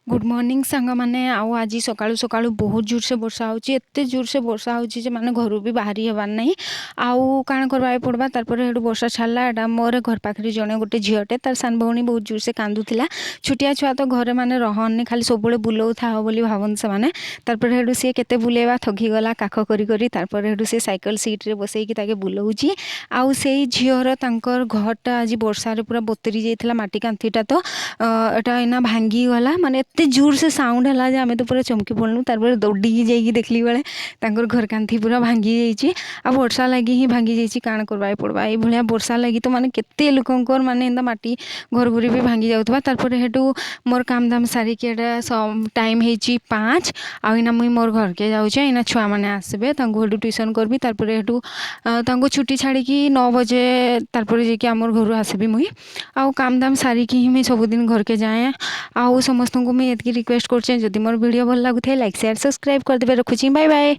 Good morning ସାଙ୍ଗମାନେ। ଆଉ ଆଜି ସକାଳୁ ସକାଳୁ ବହୁତ ଜୋରସେ ବର୍ଷା ହେଉଛି। ଏତେ ଜୋରସେ ବର୍ଷା ହେଉଛି ଯେ ମାନେ ଘରୁ ବି ବାହାରି ହେବାର ନାହିଁ। ଆଉ କାଣା କରବାକେ ପଡ଼ବା? ତାରପରେ ହେଠୁ ବର୍ଷା ଛାଡ଼ିଲା। ଏଇଟା ମୋର ଘର ପାଖରେ ଜଣେ ଗୋଟେ ଝିଅଟେ, ତାର ସାନ ଭଉଣୀ ବହୁତ ଜୋରସେ କାନ୍ଦୁଥିଲା। ଛୋଟିଆ ଛୁଆ ତ ଘରେ ମାନେ ରହନି, ଖାଲି ସବୁବେଳେ ବୁଲଉଥାଅ ବୋଲି ଭାବନ୍ତି ସେମାନେ। ତାରପରେ ହେଠୁ ସିଏ କେତେ ବୁଲେଇବା, ଥକିଗଲା କାଖ କରି କରି। ତାରପରେ ହେଠୁ ସେ ସାଇକେଲ ସିଟ୍ରେ ବସେଇକି ତାକେ ବୁଲଉଛି। ଆଉ ସେଇ ଝିଅର ତାଙ୍କର ଘରଟା ଆଜି ବର୍ଷାରେ ପୁରା ବତୁରି ଯାଇଥିଲା, ମାଟି କାନ୍ଥିଟା ତ ଏଟା ଏଇନା ଭାଙ୍ଗିଗଲା। ମାନେ ଏତେ ଜୋରସେ ସାଉଣ୍ଡ ହେଲା ଯେ ଆମେ ତ ପୁରା ଚମକି ପଡ଼ିଲୁ। ତାରପରେ ଦୌଡ଼ିକି ଯାଇକି ଦେଖିଲି ବେଳେ ତାଙ୍କର ଘର କାନ୍ଥି ପୁରା ଭାଙ୍ଗି ଯାଇଛି ଆଉ ବର୍ଷା ଲାଗି ହିଁ ଭାଙ୍ଗି ଯାଇଛି। କାଣା କରବାକେ ପଡ଼ବା? ଏଇଭଳିଆ ବର୍ଷା ଲାଗି ତ ମାନେ କେତେ ଲୋକଙ୍କର ମାନେ ଏନ୍ତା ମାଟି ଘର ଘୁରି ବି ଭାଙ୍ଗି ଯାଉଥିବା। ତାରପରେ ହେଠୁ ମୋର କାମ ଦାମ ସାରିକି ଏଇଟା ଟାଇମ୍ ହେଇଛି 5। ଆଉ ଏଇନା ମୁଇଁ ମୋର ଘରକେ ଯାଉଛେ। ଏଇନା ଛୁଆମାନେ ଆସିବେ, ତାଙ୍କୁ ହେଠୁ ଟ୍ୟୁସନ୍ କରିବି। ତାରପରେ ହେଠୁ ତାଙ୍କୁ ଛୁଟି ଛାଡ଼ିକି 9 ବଜେ ତାରପରେ ଯାଇକି ଆମର ଘରୁ ଆସିବି ମୁଇଁ। ଆଉ କାମ ଦାମ ସାରିକି ହିଁ ମୁଇଁ ସବୁଦିନ ଘରକେ ଯାଏଁ। ଆଉ ସମସ୍ତଙ୍କୁ ମୁଇଁ ଏତିକି ରିକ୍ୱେଷ୍ଟ କରୁଛେ, ଯଦି ମୋର ଭିଡ଼ିଓ ଭଲ ଲାଗୁଥାଏ, ଲାଇକ୍, ସେୟାର, ସବସ୍କ୍ରାଇବ୍ କରିଦେବେ। ରଖୁଛି, ବାଏ ବାଏ।